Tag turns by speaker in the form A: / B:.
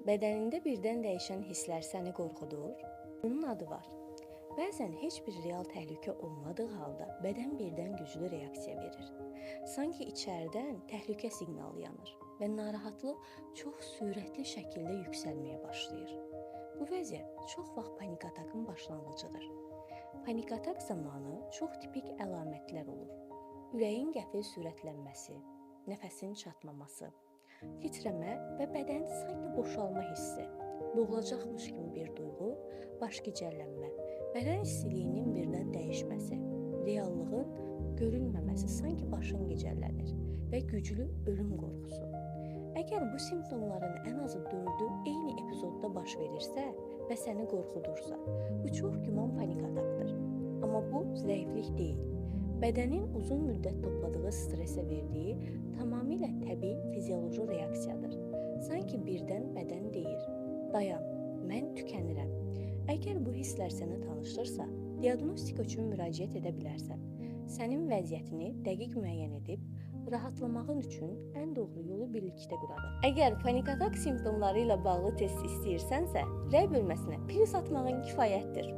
A: Bədənində birdən dəyişən hisslər səni qorxudur? Bunun adı var. Bəzən heç bir real təhlükə olmadığı halda bədən birdən güclü reaksiya verir. Sanki içəridən təhlükə siqnalı yanır və narahatlıq çox sürətli şəkildə yüksəlməyə başlayır. Bu vəziyyət çox vaxt panik atakın başlanğıcıdır. Panik atak zamanı çox tipik əlamətlər olur. Ürəyin qəfil sürətlənməsi, nəfəsin çatmaması, titrəmə və bədən sanki boşalma hissi, boğulacaqmış kimi bir duyğu, baş gicəllənmə, bədən istiliyinin birdən dəyişməsi, reallığın görünməməsi, sanki başın gicəllənir və güclü ölüm qorxusu. Əgər bu simptomların ən azı 4-ü eyni epizodda baş verirsə və səni qorxudursa, bu çox güman panik atakdır. Amma bu zəiflik deyil. Bədənin uzun müddət topladığı stressə verdiyi tamamilə təbii fizioloji reaksiyadır. Sanki birdən bədən deyir: "Dayan, mən tükənirəm." Əgər bu hisslər sənə tanışdırsa, diaqnostika üçün müraciət edə bilərsən. Sənin vəziyyətini dəqiq müəyyən edib rahatlamağın üçün ən doğru yolu birlikdə qurarıq. Əgər panik atak simptomları ilə bağlı test istəyirsənsə, rəy bölməsinə plus atmağın kifayətdir.